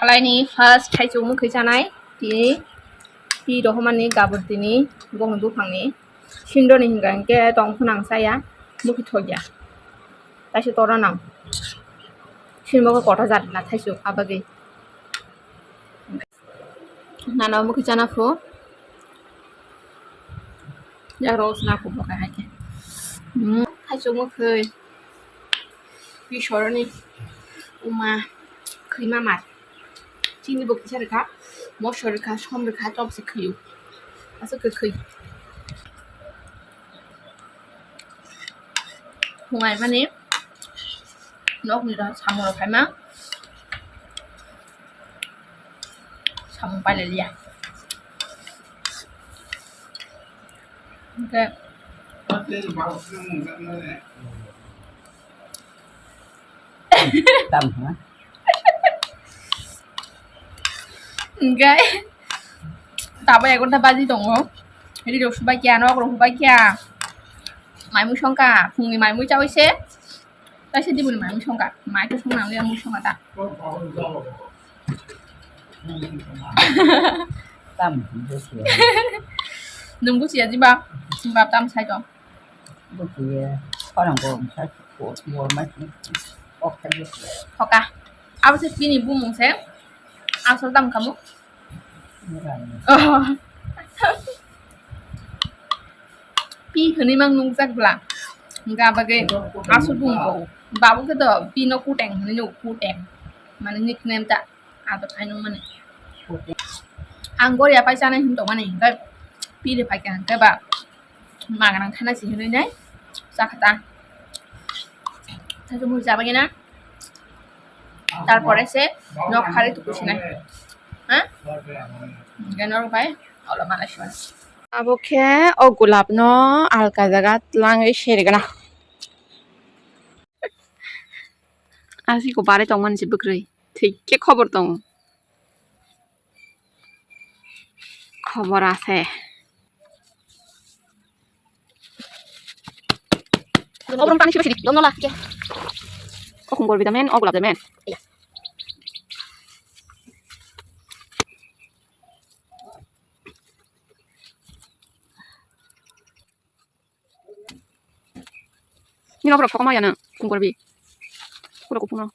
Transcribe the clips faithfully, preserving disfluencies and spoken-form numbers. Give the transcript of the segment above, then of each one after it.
Kalaini first thaichuk mukhui chanai, tini pi rohormani gabur tini bohong buphangni sindoni hinga hinkhe tong phunang chaya, mukhi thokya. Taisa tora nang. Sinbo khe kotor jat na thaichuk abagwi. Nana mukhi chana phu. Yak rok sna phu bo khai hai khe. Hmm, thaichuk mukhui. Pi soroni uma khwima mar. Chini bo kisa rwkha, mosor rwkha, som rwkha, chop se khwio. Aswk kwkhwi. Phungai mani nokni rok samung rok phaima samung pailai liya. Hwnkhe Tam hwnna. Hwnkhe tabuk ek ghonta baji tongo. Riri rok subai kya, nok rok subai kya. Mai mui songkha, phungni mai mui chaui se. Taisa diboni mai mui songkha. Mai to songna wngya mui songkha ta. Tam hwnna. Nwng buchiya jiba? Bap tam sai tong. Buchiya, khorang bo wngkha, bo ma sini, kok sai buchiya. Thoka. Abo se bini bumung se, asol tam kamu. Murang. Oh. Pi hwnwi mang nukjak bla. Hwnkhe abagwi asol bumung bo. Babu khe do pi no kuteng hwnwi nuk, kuteng. Mane nickname ta. Adot ai nung mani. Ang gori apai chanai hin tongmani, hingke piri pai kha hingke ba maga nang thana si hinui nai chakha ta. Thaichuk mui chabagina. Tarpore se nok phari tuku sinai. Ha? Hingke norok bai olo malai sinai. Abo khe o gulab no alka jaga twlangwi sergana. Asiko bare tongmani se bwkrwi. Thik khe khobor tongo. Khobor ase. Oborong tani sibe sidi, dom nola, ke. Okhum bor bidamen, ogulab damen. Nino borok sokma ya nang, kungkor bi. Pura kupuna.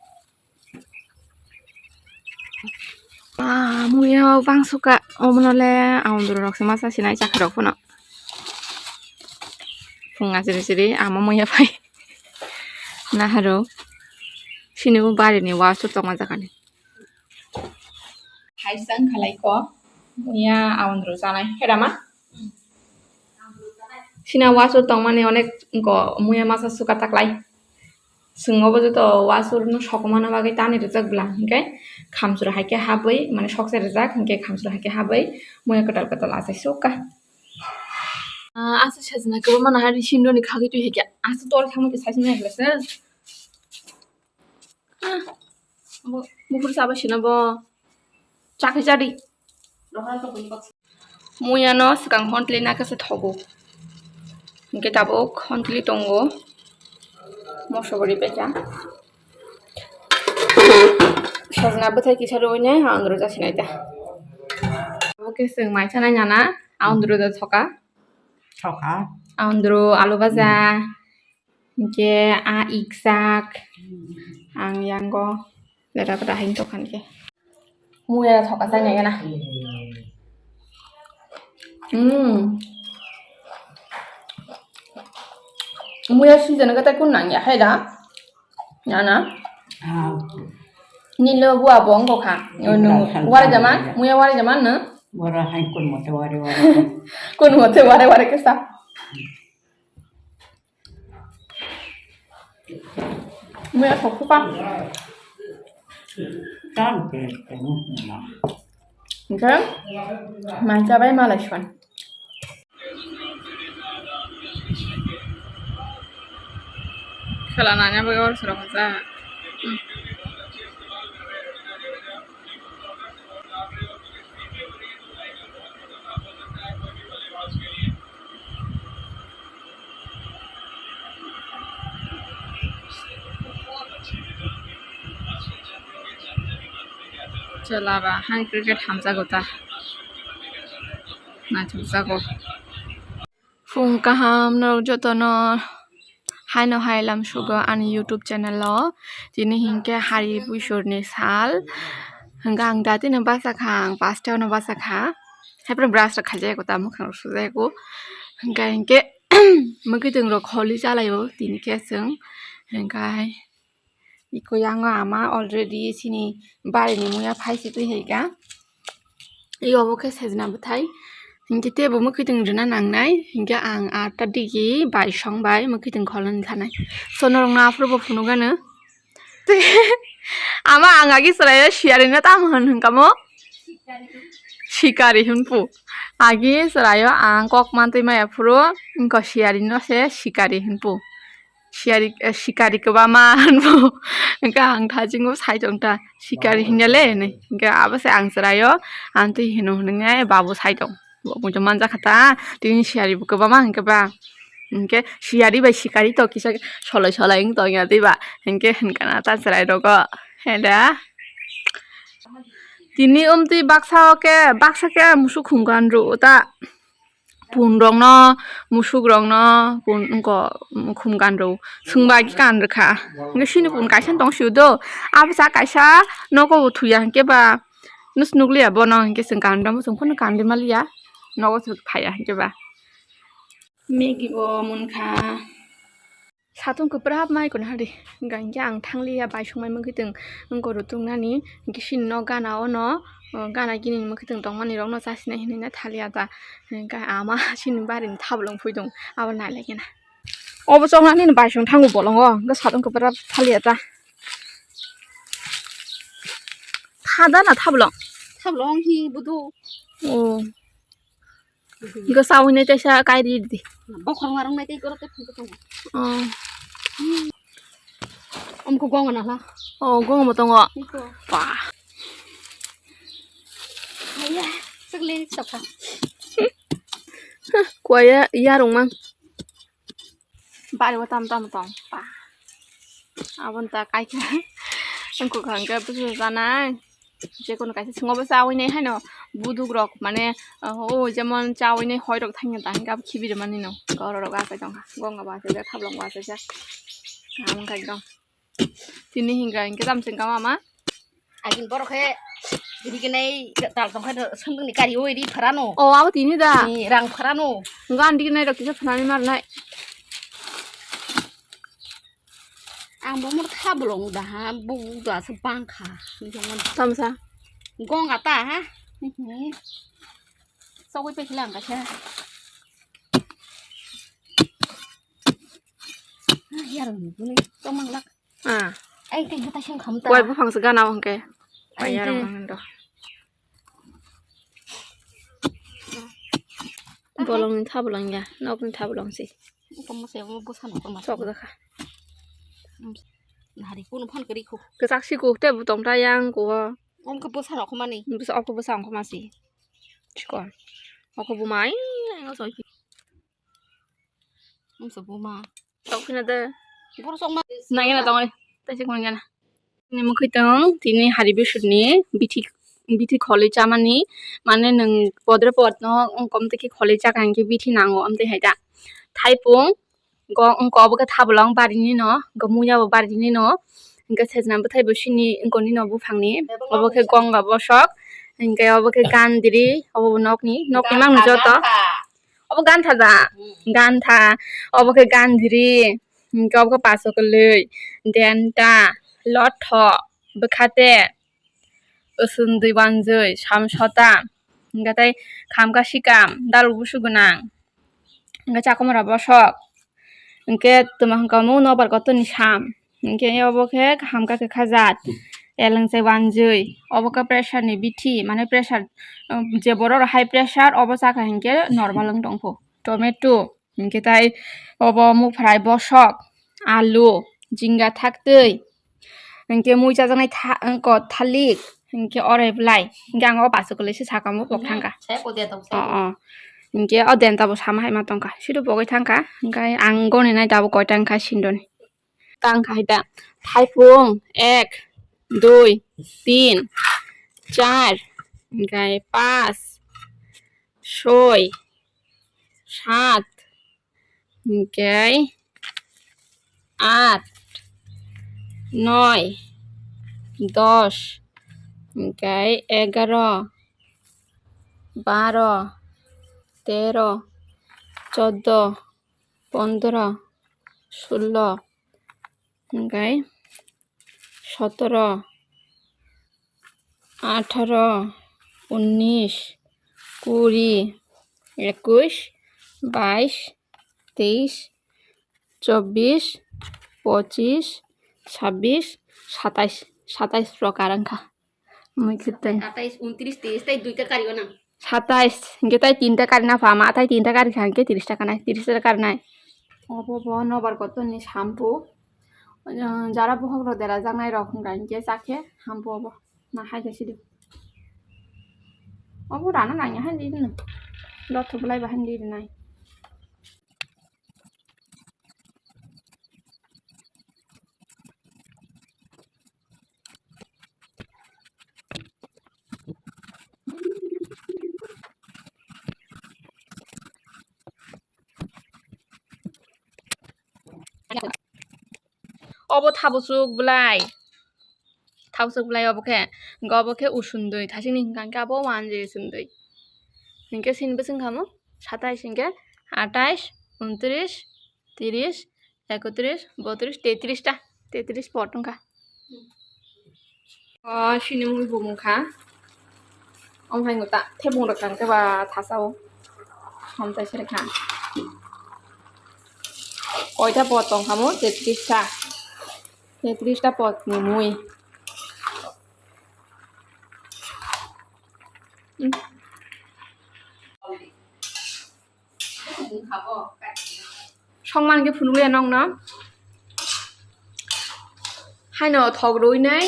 Ah, muya bang suka, omono le aundro rok se masa sinai chakha rok phano. Phung asiri siri, ama muya pai. Naharo. Sini bo bari ni wa su tongma jakani. Hai sang khalai ko, muya aundro janai. Hera ma? Sina wasur tongmani onek wngko, muya masa suka taklai. Swngo bo joto wasur no sokomano bagwi tani rijak bwla, hinkhe khamsura hai khe habwi, mane sokse rijak, hinkhe khamsura hai khe habwi muya kwtal kwtal achai suka. Ah, asa sajna kwbangma nahari sindoni khagwi twi hai khe asa tor khamwi khe sajna hai khe se. Ah, bo, buphuru chaba sina bo. Chakhe chadi. Muya no swkang hontli na khe se thogo. Hinkhe tabuk hontli tongo. Moso bori pekha. Sajna bwthai kisa rwui nai, aundro jasinai ta. Abo khe chwng mai chanai nana, aundro da thoka. Thoka. Aundro, alu baja. Hinkhe a ikjak ang yango leda bwda haino tokha hinkhe. Muya thoka chai nai gana. Hmm. Muya season khe tai kun nangya hai da. Nana. Ah. Nilo bua bo wngkha. Nilo wari jaman, muya wari jaman no. Bora hai kun mote wari wari. Kun mote wari wari kesa. Muya thok khupa. Tan pe pe mu na. Hingke mai chabai malai swan. Khala nanya bagwi oro soro kha. Chwla ba han cricket hamjago ta. Naithokjago. Phung kaham norok jotono haino hai lam sugo ani YouTube channel o. Tini hinkhe hari buisurni sal. Hwnkhe ang datino bachakha, ang pasta ono bachakha. Haiphano brush rok khaijago ta, mwkhang rok sujago. Hwnkhe hinkhe mwkhwtwng rok holi chalaio tini khe chwng. Hwnkhe Iko yango ama already chini barini muya phai si twi hai kha. Iko obo khe sejna bwthai. Hinkhe teibo mwkhwtwng rwna nangnai. Hinkhe ang atta digi bai song bai mwkhwtwng kholna thanai. So norok no aphuru bo phunuk gano. Ama ang agi chwraio siyari no tamo hwn hwnkha mo? Sikari hwnpu. Agi chwraio ang kok mantwi maya phuru wngkha siyari no se sikari hwnpu. Siyari, eh, sikari kwbangma hwnbo. Hwnkhe ang thajingo sai tong ta, sikari hinya le hinwi. Hwnkhe abo se ang chwraio, ang twi hino hwnwi babu sai tong. Bo muitu manjakha ta, tini siyari bo kwbangma hwnkhe ba. Hwnkhe siyari bai sikari to kisa solai solai wng tong ya tei ba. Hwnkhe hwnkha na ta chwrai rogo. He da. Tini umtwi baksa o khe, baksa khe musuk khum ganro ta. Pun rok no, musuk rok no, pun wngko khum gan rw, swngba khe kan rwkha. Hwnkhe sini pun kaisa tong sio do, abo sa kaisa nogo bo thuya hwnkhe ba, nus nukliya bono hwnkhe chwng kan rw, chwng phano kan rw maliya, nogo se phaiya hwnkhe ba. Maggie bo munkha. Satung kwprap mai kono hari. Hwnkha hinkhe ang thangliya bai songmai mwkhwtwng wngkoro tungnani. Hinkhe sini no gana ono, o, gana gini mwkhwtwng tongmani rokno chasinai hinwi na thaliya ta. Hinkhe ama sini barini thabolong phui tong. Abo nai lai khe na. Obo choknani no bai song thango bolongo. Hinkhe satung kwprap thaliya ta. Thada na thabolong? Thabolong hi budu. O. Hwnkhe chawinai teisa kairi di. Bokhorok narwknai tei goro tei phunukgo tongo. Oh. Omo khe gongo nahla. Oh, gongo bo tongo. Iko. Ba. Aiya, chwkle chokha. Kuaya yarung mang. Bari o tam tam tong. Ba. Aboni ta kaikha. Wngkha hwnkhe busu janai. Jekono kaisa swngo bo chawi nai haino buduk rok mane o jemon chawi nai hoi rok thangya ta hwnkhe abo khibi rwmani no goro rok achai tongkha gonga bo achaijak thablong bo achaijak kaham wngkha ekdom. Tini hwnkha hinkhe tamo chwng kha mama. Agin borok khe riginai tal tongkha swngdongni kari o ri pharano. O abo tini da. Ni rang pharano. Gan riginai rok kisa phanani marnai. Ang bo mor kha bolong da ha, bu da se bang kha. Tamsa. Gong ata ha. Sogwi pe khilang ka khe. Yar ni buni tong mang lak. Ah. Ai ke hata sing kham ta. Wai buphang se gana hwnkhe. Ai Ai yar te. Mang do. Bolongni thabolong ya, nokni thabolong si. Tamo se mo bwsa no korma. Sok jakha. Hari kuno phan kari khu. Kwchak si kuk te butong ta yang ko. Om khe bwsa rok khomani. Bwsa oko bwsa ong khoma si. Chikon. Oko buma ai ai ngo soi. Om se buma. Sok phina de. Boro sok ma. Nai na tong ai. Tai se kon gana. Ni mukhi tong tini hari bisut ni bithi bithi kholi chamani mane nwng podre pod no wngkom tiki kholi chakha hinkhe bithi nango amtwi hai da. Thaipung go wngko obo khe thabolong barini no go muya bo barini no hinkhe sejna bwthai bo sini wngkoni no buphangni obo khe gonga bosok hinkhe obo khe gandri obo bo nokni nokni mang joto obo gantha da gantha obo khe gandri hinkhe obo khe paso kwlwi denta lotho bwkhate. Usundui wanjui, samsota, hingke tei khamka sikam, daluk busu gwnang, hingke chakomora bosok, hingke toma hingka omo nobar kotorni sam, hingke obo khe hamka khe khajat, elengchai wanjui, obo khe pressure ni bithi, mane pressure, um, je borok rok high pressure, obo chakha hingke normal wng tongkho. Tomato, hingke tai obo muprai bosok, alu, jinga thaktwi, hingke mui chajaknai tha-, ko thalik, hingke orai bwlai, hingke ang o paso kwlwi se saka mo pok thangka. Saya kodia tong O, saya. O. Hingke o denta bo sama hai ma tongka. Sido pogwi thangka. Hingke ang goni nai tabuk koita wngkha sindoni. Tang khai da. Thaipung, ek, dui, tin, char, hingke pas, soi, sat, hingke at, noi, dos, hingke egaro, baro, tero, choddo, pondro, sullo, hingke sotoro, atharo, unnish, kuri, ekush, baish, teish, chobbish, pochish, sabbish, sataish, sataish prokar wngkha. Mui khitai. Atais, untris, tris, tai duita kari o nang. Satais, hingke tai tinta kari na pha, ma tai tinta kari kha, hingke tris ta kanai, tris ta kari nai. Obo bo nobar kotor ni shampoo. Jara bohok rok dera jaknai rok hingka hingke chakhe shampoo obo. Na hai khe sidi. Obo rana nangya han di no. Dotho bolai ba han di nai. Obo thabosuk bwlai. Thabosuk bwlai obo khe, hwnkhe obo khe usundui, thasingni hwnkha hwnkhe abo wanjui usundui. Hwnkhe sini bwswng khamu satais hwnkhe atais, untris, tris, ekotris, botris, tetris ta, tetris pot wngkha. O sini mui bumung kha. Omo hai ta thebung rok kang khe ba thasa o. Hamtai se kha. Koita pot tong kha mo? Tetris ta. Tetris ta pot ni mui. Hmm. Songman khe phunukliya nokno. Haino thok rwi nai,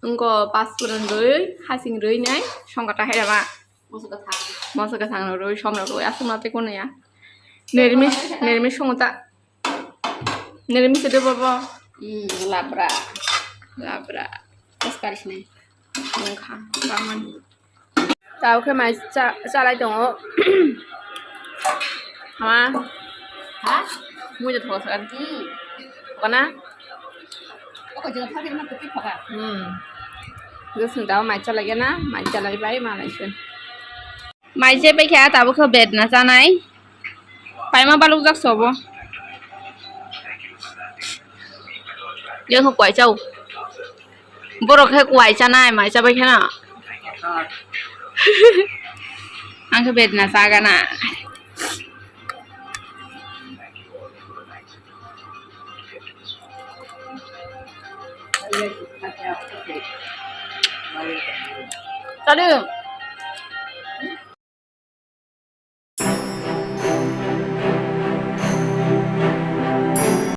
wngkha paspuran rwi, hasing rwi nai, songkha ta hai rama. Moso kwthang. Moso kwthang rwi, som rwi, aswk ma tei kono ya. Nirmis, nirmis songo ta. Nirmis de bobo. Hmm, labra. Labra. Terus karis nai. Wngkha, bangmani. Tabuk khe mai cha-, chalai tongo. Hama? Ha? Mui de thogo sakha. Hmm. Kana? Oko jeng phagir ma kupi phaga. Hmm. Gosung tabuk mai chalai gana, mai chalai bai malai se. Mai se pai kha tabuk khe bedna chanai. Paima balukjak sobo. Yang khe kuai chao. Borok khe kuai chanai, mai chabai kheno. Ang khe bedna chagana. Tadi.